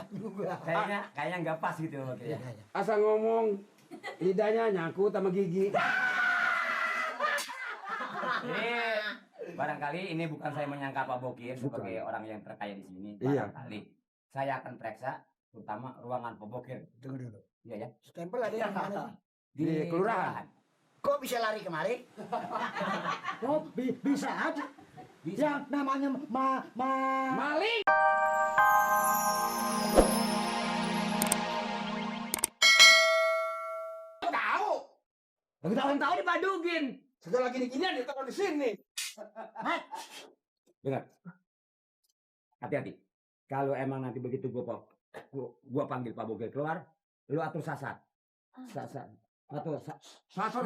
ketahuan juga. Kayaknya nggak pas gitu loh kayaknya. Asal ngomong lidahnya nyangkut sama gigi. Ini barangkali ini bukan saya menyangka Pak Bokir sebagai orang yang terkaya di sini. Iya. Barangkali saya akan periksa terutama ruangan Pak Bokir. Tunggu dulu. Iya ya. Stempel ada yang mana? Di kelurahan. Kok bisa lari kemari? Oh, bisa aja. Bisa. Yang namanya Maling. Tahu. Lagi tahu dipadugin. Segala gini-ginian ditaruh di sini. Dengar. Hati-hati. Kalau emang nanti begitu gua panggil Pak Bokir keluar, lu atur sasar. Sasar. Atur Sasar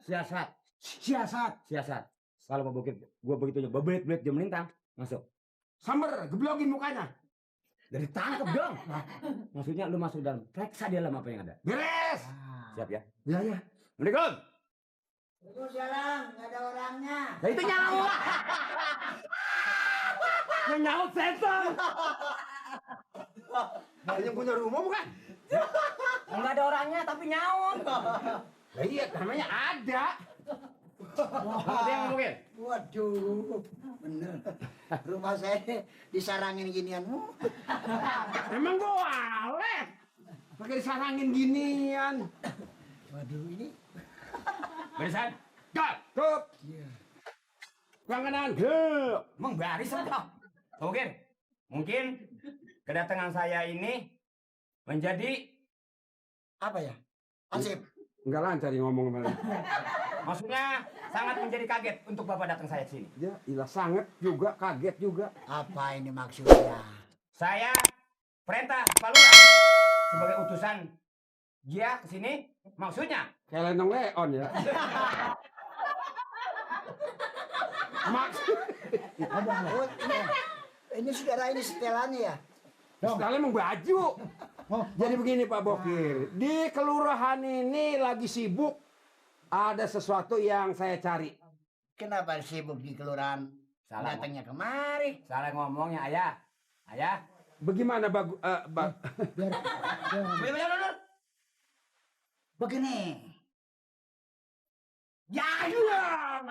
siasat. Siasat. Kalau Pak Bokir gua begitu bebelit jam lintang, masuk. Samber, geblokin mukanya. Dari tangkep dong. Maksudnya lu masuk dalam, periksa di dalam apa yang ada. Beres. Siap ya? Iya, iya. Assalamualaikum. Waalaikumsalam, nggak ada orangnya. Nah, itu nyawa. Yang nyaut setan. Yang punya rumah bukan? Enggak ada orangnya tapi nyaut. Lah iya, namanya ada. Ada yang ngomongin? Waduh, bener. Rumah saya disarangin ginianmu. Emang gua awet. Pakai disarangin ginian. Waduh, ini. Barisan. Tup. Yang kanan, gep. Emang baris apa? Mungkin kedatangan saya ini menjadi Apa ya? Ansip. Enggak lancar dia ngomong kemarin. maksudnya sangat menjadi kaget untuk Bapak datang saya ke sini. Ya, ilah sangat juga, kaget juga. Apa ini maksudnya? Saya perintah Pak Lurah sebagai utusan dia ke sini maksudnya Kayak Lenong Leon ya. Maksud. Oh, ini saudara ini setelannya ya? Sekalian emang baju. Jadi begini Pak Bokir, di kelurahan ini lagi sibuk. Ada sesuatu yang saya cari. Kenapa sibuk di kelurahan? Salah. Datangnya kemari. salah ngomongnya ayah. Bagaimana Begini. Ya, jangan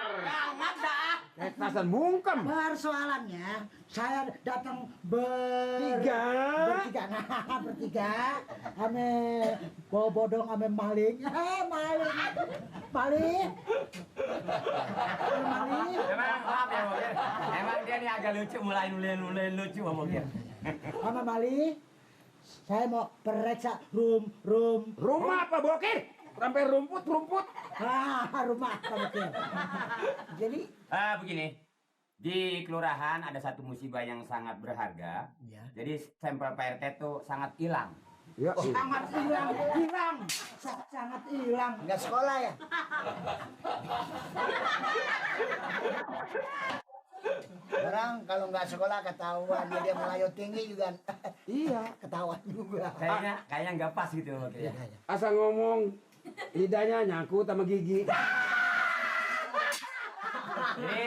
dah. Ketasan bungkem. persoalannya saya datang Bertiga. bertiga ame bodong ame maling. Maling. Emang maaf ya Bokir. Emang dia nih agak lucu mulai lucu Pak Bokir. Sama maling. Saya mau periksa Rumah Pak Bokir. Sampai rumput. rumah Bokir. Jadi, Begini. Di kelurahan ada satu musibah yang sangat berharga. ya. Jadi sampel Pak RT itu sangat hilang. Ya, Sangat hilang. Nggak sekolah ya? Orang kalau nggak sekolah ketahuan dia melayu tinggi juga iya. ketahuan juga. Kayaknya nggak pas gitu loh kayaknya. Asal ngomong lidahnya nyangkut sama gigi. Ini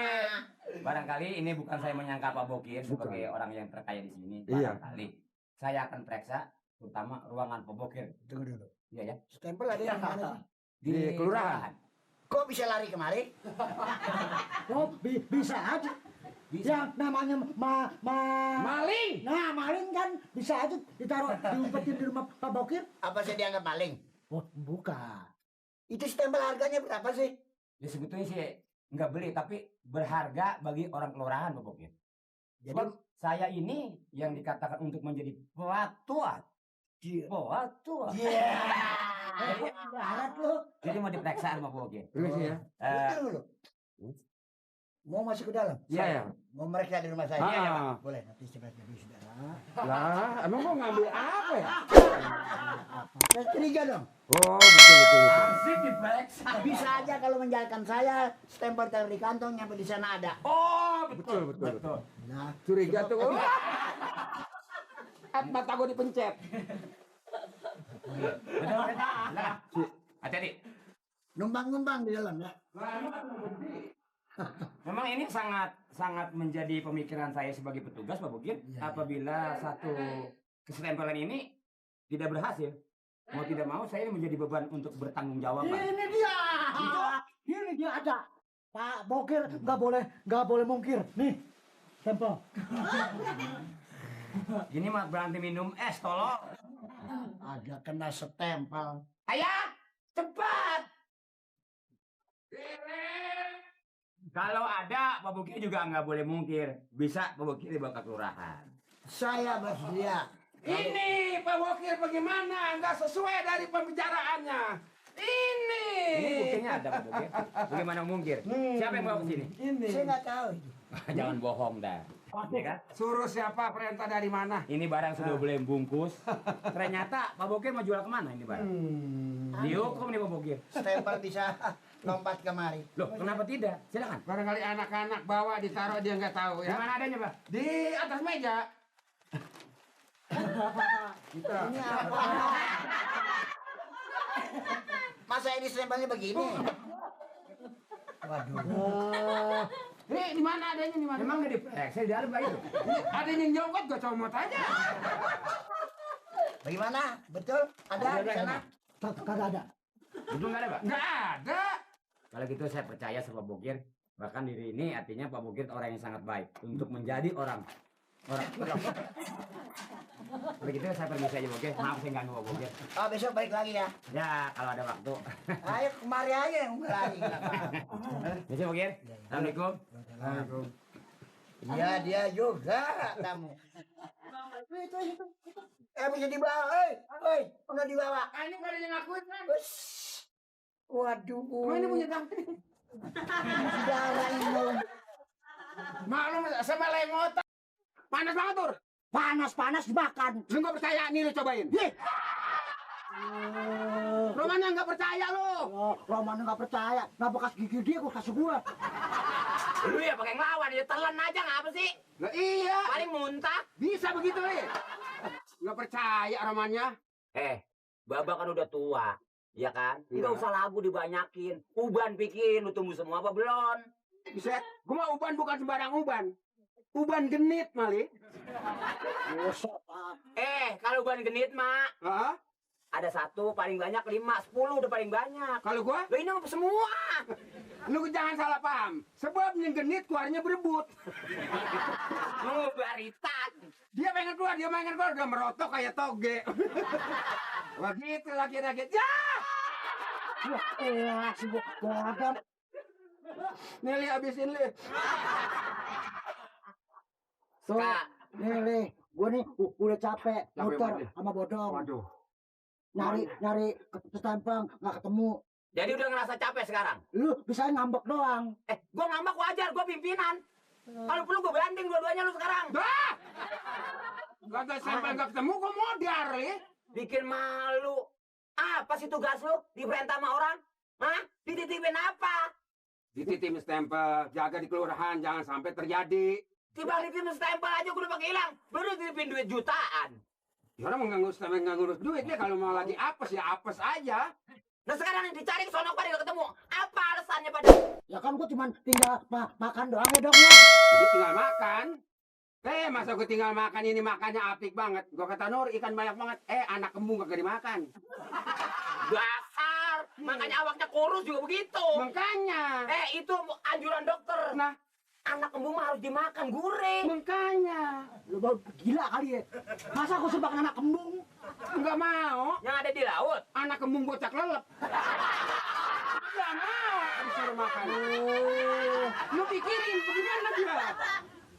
barangkali ini bukan saya menyangka Pak Bokir sebagai orang yang terkaya di sini. Iya. Barangkali saya akan periksa terutama ruangan Pak Bokir. Tunggu dulu. Iya ya. Stempel ada yang mana? Di kelurahan. Kok bisa lari kemari? Oh, bisa aja. Yang namanya Maling. Nah, maling kan bisa aja diumpetin di rumah Pak Bokir. Apa saya dianggap maling? Oh, bukan. Itu stempel harganya berapa sih? Ya sebetulnya sih nggak beli tapi berharga bagi orang kelurahan Pak Bokir. Jadi Sebab saya ini yang dikatakan untuk menjadi pelatuan. Pelatuan. Barat lu. Jadi mau diperiksa sama Pak Bokir. Permisi ya. Tunggu dulu. Mau masuk ke dalam? Iya ya. Mau meriksa di rumah saya? Ah. Iya, ya, Pak. Boleh, nanti cepat dulu saudara. Lah, emang gua ngambil apa ya? Saya curiga dong. Oh, betul. Asik diperiksa. Bisa aja kalau menjalankan saya, stempel taruh di kantong nyampe di sana ada. Oh, Betul. Nah, Curiga tuh. Mata gua dipencet. Betul. Hati-hati. numpang-numpang di dalam ya. Memang ini sangat menjadi pemikiran saya sebagai petugas, Pak Bukir. Iya. Apabila satu kesetempelan ini tidak berhasil, mau tidak mau saya ini menjadi beban untuk bertanggung jawab, Pak. Ini dia. Ini dia ada. Pak Bokir nggak boleh mungkir. Nih, stempel. Gini mah berhenti minum es, tolong. Ada kena setempel. Ayah, cepat. Kalau ada, Pak Bukir juga nggak boleh mungkir. Bisa Pak Bukir dibawa ke kelurahan. Saya bersedia. Ini Pak Bokir bagaimana? Nggak sesuai dari pembicaraannya. Ini. Ini buktinya ada, Pak Bukir. Bagaimana mungkir? Siapa yang bawa ke sini? Ini. Saya nggak tahu itu. Jangan bohong dah. Ya kan? Suruh siapa? Perintah dari mana? Ini barang sudah boleh bungkus. Ternyata Pak Bokir mau jual kemana ini barang? Dihukum nih Pak Bokir. Stempel bisa lompat kemari. Loh, kenapa tidak? Silakan. Barangkali anak-anak bawa ditaruh dia nggak tahu Di ya. mana adanya, Pak? Di atas meja. Kita. Ini apa? Masa ini stempelnya begini? Waduh. Di mana adanya di mana? Memang nggak diperiksa di dalam Pak itu. Ada yang nyongkot gua comot aja. Bagaimana? Betul? Ada di sana? Kagak ada. Itu nggak ada, Pak? Nggak ada. Kalau gitu saya percaya sama Pak Bokir. Bahkan diri ini artinya Pak Bokir orang yang sangat baik untuk menjadi orang. Kalau gitu saya permisi aja, Bokir. Maaf saya ganggu Pak Bokir. Oh, besok balik lagi ya. Ya, kalau ada waktu. Ayo kemari aja yang lagi. Bisa, Bokir. Assalamualaikum. Iya, dia juga kamu. Itu. Bisa dibawa, oi, udah dibawa. Ini nggak ada yang ngakuin kan? Ush. Waduh. Oh, ini punya tamu. Sudah ini. Maklum sama lengot. Panas banget tur. Panas dimakan. Lu nggak percaya nih lu cobain. Romana nggak percaya lu. Roman nggak percaya. Nggak bekas gigi dia gua kasih gua. Lu ya pakai ngelawan, ya telan aja ngapa sih? Nah, iya. Paling muntah. Bisa begitu nih. Nggak percaya Romannya. Baba kan udah tua, ya kan? Nggak usah lagu dibanyakin. Uban bikin, lu tumbuh semua apa belum? Bisa. Gua mah uban bukan sembarang uban. Uban genit mali. Kalau uban genit, Mak, Hah? ada 1, paling banyak 5, 10 udah paling banyak. Kalau gua, Lo ini semua. lu jangan salah paham. Sebab yang genit keluarnya berebut. Lu baritan. Dia pengen keluar udah merotok kayak toge. Wah gitu lah kira-kira. Ya! Sibuk banget. Nih Li, habisin Li. Tuh, nih, gua nih udah capek Capek muter banget. sama bodong. Waduh. Nyari stempel nggak ketemu. Jadi udah ngerasa capek sekarang. Lu bisa ngambek doang. Gua ngambek wajar, gua pimpinan. Kalau perlu gua banding dua-duanya lu sekarang. Dah! Gak sampai gak ketemu, kok modar Li. Bikin malu. Apa sih tugas lu? Diperintah sama orang? Hah? Dititipin apa? Dititipin stempel, jaga di kelurahan, jangan sampai terjadi. Tiba dititipin stempel aja gua udah pakai hilang. Lu udah dititipin duit jutaan. Ya orang mengganggu stempel, nggak ngurus duit dia. Kalau mau lagi apes ya apes aja. Nah sekarang yang dicari ke sono pada nggak ketemu. Apa alasannya pada? Ya kan gua cuma tinggal makan doang ya dong ya. Jadi tinggal makan. Masa gue tinggal makan ini makannya apik banget. Gue kata Nur ikan banyak banget. Anak kembung kagak dimakan. Dasar. Makanya awaknya kurus juga begitu. Makanya. Itu anjuran dokter. Nah, Anak kembung mah harus dimakan gurih. makanya. Lu baru gila kali ya. Masa gua sebab anak kembung? Nggak mau. Yang ada di laut. Anak kembung bocak lelep. Nggak mau disuruh makan. Lu pikirin bagaimana dia?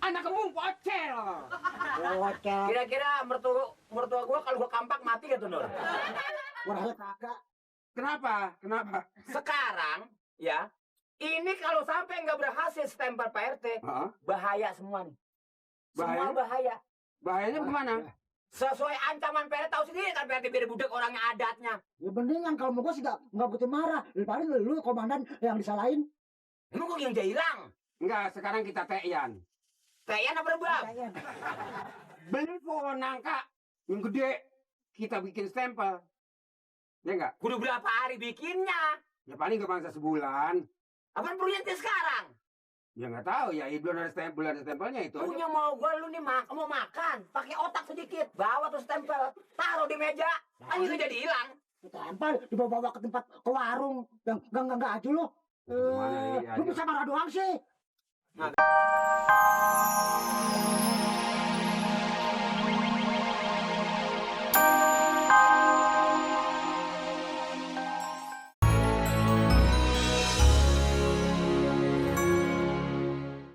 Anak kembung pocel. Bocah. Kira-kira mertua gua kalau gua kampak mati gak tuh Nur? Gua rasa kagak. Kenapa? Kenapa? Sekarang ya, ini kalau sampai nggak berhasil stempel Pak RT, Hah? bahaya semua nih. Bahaya? Semua bahaya. Bahayanya gimana? Sesuai ancaman Pak RT, tahu sendiri kan Pak RT biar budak orangnya adatnya. Ya mendingan kalau mau gua sih nggak butuh marah. Paling lu komandan yang disalahin. Emang gua yang hilang? Enggak, sekarang kita teyan. Kayak apa berbab? Beli pohon nangka yang gede. Kita bikin stempel. Ya enggak? Kudu berapa hari bikinnya? Ya paling gak bangsa sebulan. Apaan perlu sekarang? Ya nggak tahu ya, belum ada stempelnya itu. Punya mau gua lu nih mau makan, pakai otak sedikit, bawa tuh stempel, taruh di meja, kan itu jadi hilang. Tempel dibawa ke tempat ke warung yang enggak aja lu. Gimana nih, Lu bisa marah doang sih.